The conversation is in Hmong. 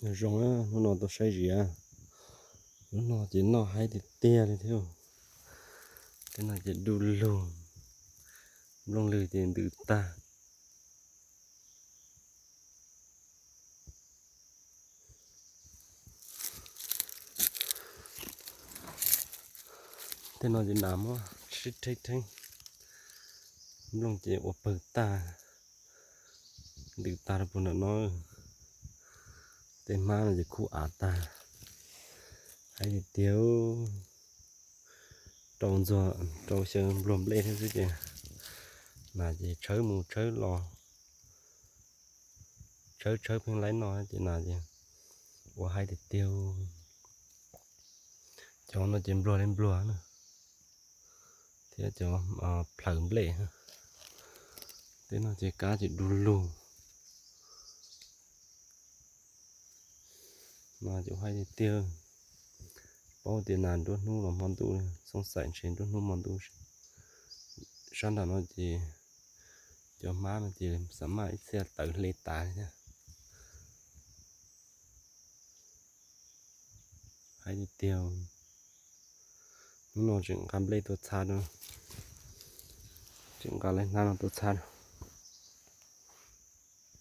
Nyob zoo, hnub no tau saib zim, hnub no ces noj haib tiag tiag li thiab. Tej no ces du lug, nplooj lwg ces ntws tag. Tej no ces nas muab sib rheeb rheeb, nplooj ces ua pawg tag, ntws tag rau puag nram no. Tej hmab no ces kub av tag, haib tiag tiag. Rau ntxuag rau xyaw npluag nplej thiab xwb ces nas ces tshawb mus tshawb los, tshawb tshawb pheej laib noj ces nas ces ua haib tiag tiag. Cov no ces npluag li npluag na, thiab cov plhaws nplej. Tej no ces kab ces du lug. Nas ces ua haib tiag tiag. Paub tias nas nruab hnub los hmo ntuj, xoob xaim ntshe nruab hnub hmo ntuj. Sab nram no ces cov hmab no ces xav maj ib txhia tawv hle tas li thiab. Haib tiag tiag. Hnub no tseem nqa nplej tuaj txhab, tseem nqa lawv hnab no tuaj txhab.